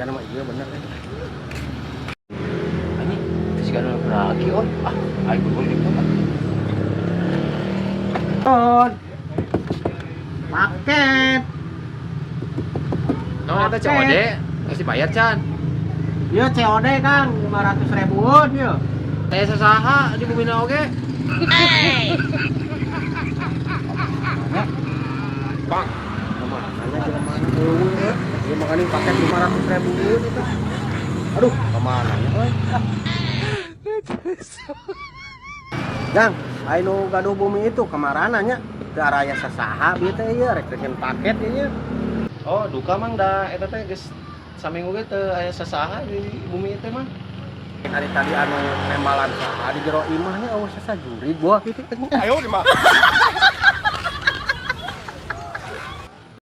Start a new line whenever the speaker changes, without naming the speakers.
Sigana mah iya bener eh.
Anjing, itu sigana lagi oh. Ah, aing buru di ah.
Ton. Paket.
Naon eta COD? Geus dibayar can.
Ieu COD, Kang, 500 ribuan ieu.
Teh sasaha di bumina oge?
Bang. Kemana jelema eueuh eh. Ieu makanya paket 500 ribuan itu. Aduh, kemana ya euy? Ah. Jang, anu gaduh bumi itu kamarana nya? Teu araya sasaha bieu teh ieu rek bikin paket ieu.
Oh, duka, Mang, da eta teh geus saminggu ge teu aya sasaha di bumi teh, Mang.
Hari tadi anu nembalan saha di jero imahnya, euweuh sasa jurig buah kitu.
Ayo di mah.